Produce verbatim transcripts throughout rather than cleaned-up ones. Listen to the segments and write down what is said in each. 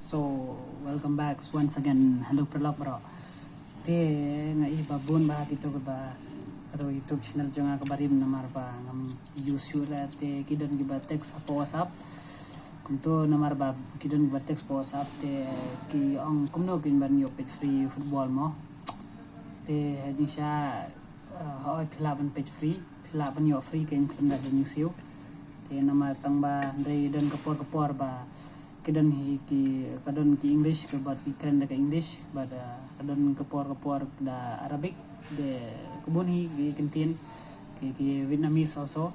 So, welcome back once again. Hello, paralok baroh. Te nga i ba bun ba kito kaba, kito YouTube channel jong nga kaba rim namar ba ngam use shuh ra te ki don kiba text hapoh WhatsApp. Kumto namar ba ki don kiba text hapoh WhatsApp te ki ong kumno kin ban ïoh page free football mo. Te ha jingshisha, eh, hooid phi lah ban page free, phi lah ban ïoh free kein khlem da don ïoh siew. Te namar tang ba hynrei don ka por ka por ba ki don hi ki, ka don ki English ka bad ki kren da ka English bad, eh, ka don ka por ka por da Arabic de ka bun hi ki kyntien ki, ki Vietnamese also.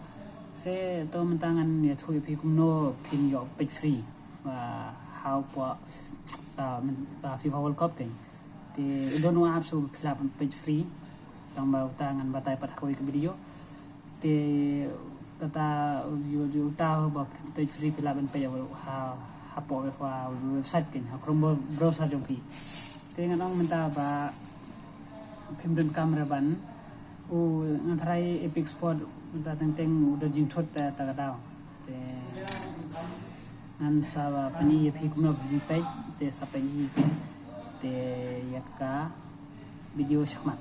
Se to mynta ngan ïathuh ïa phi kumno phin ïoh page free, ah, hapoh, ah, myn-, ah, FIFA World Cup kein. Te i don u app shu phi lah ban page free. Tang ba uta ngan batai pat ha kawei ka video. Te kata u, u, uta ba page free phi lah ban page ha, hapoh website kein ha Chrome browser jong phi. Te ngan ong mynta ba phim donkam re ban u, ngan tharai Epic Sport mynta teng teng u don jingthut te ta ka daw. Te ngan sa ba pyni ïa phi kumno phi page te sa page hi te ïa ka video shakhmat.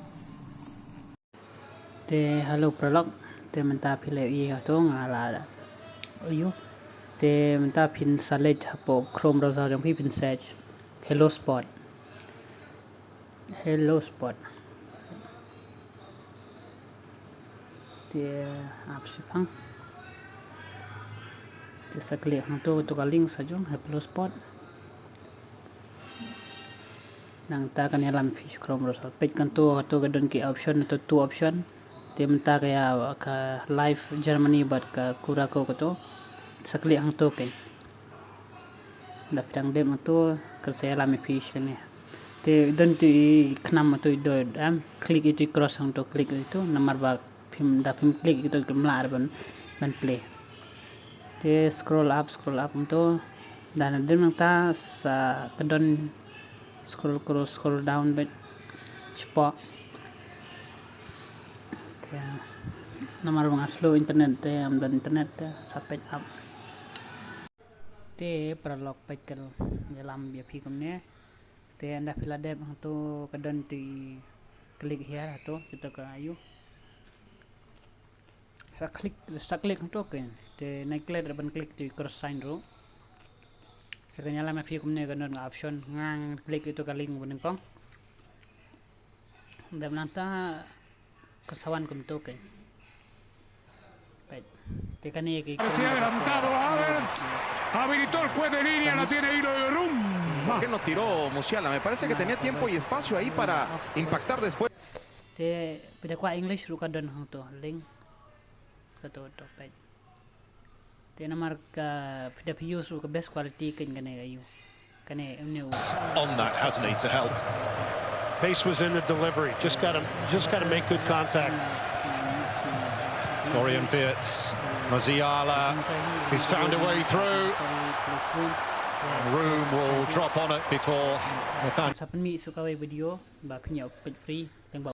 Te hello paralok, te mynta phi leh ïa to nga la ïoh. Te mynta phin sa leit hapoh Chrome browser jong phi phin search Hello Sport. Hello Sport. Te ap shiphang. Te sa click hangto, to ka link sa jong Hello Sport. Nangta kan ïalam phi sha Chrome browser. Page kan to, to ka don ki option, to two option. Te mynta ka ïa ka live Germany bad ka Curacao ka to. Sa click hangto kein. Da phi dang dep hangto ka sa ïalam ïa phi sha kane. Te don tu i khnam tu i doi, em, click itu i cross hangto, click itu namar ba phim, da phim click itu kim lah ban, ban play. Te scroll up, scroll up hangto. Da na dep nangta sa ka don scroll, scroll, scroll down bad shapoh. Te namar ba nga slow internet te, am don internet te sa page up. Te paralok page ka ïalam ïa phi kumne. Te ynda phi la dep hangto ka don tu i click here hangto, kito ka ïoh. Sa click, sa click hangto kein. Te nai click, ban click tu i cross sign ruh. Te kan ïalam ïa phi kumne ka don ka option, ngan click ïa to ka link ba nyngkong. Dep nangta ka sa wan kumto kein. Peit. Te kane ki, se ha adelantado Havertz. Habilitó el juez de línea, la tiene ahí, lo rum. ¿Por qué no tiró Musiala? Me parece que tenía tiempo y espacio ahí para impactar después. Te phi da kwah English ruh ka don hangto link. Kato to peit. Te namar ka phi da phi use ka best quality kein kane ka ïoh. Kane em ne u. On that, hasn't he, to help? Pace was in the delivery. Just gotta, just gotta make good contact. Florian Wirtz, Musiala, he's found a way through. Room will drop on it before Nathan. Sa pynmih shuh kawei video ba phin ïoh page free.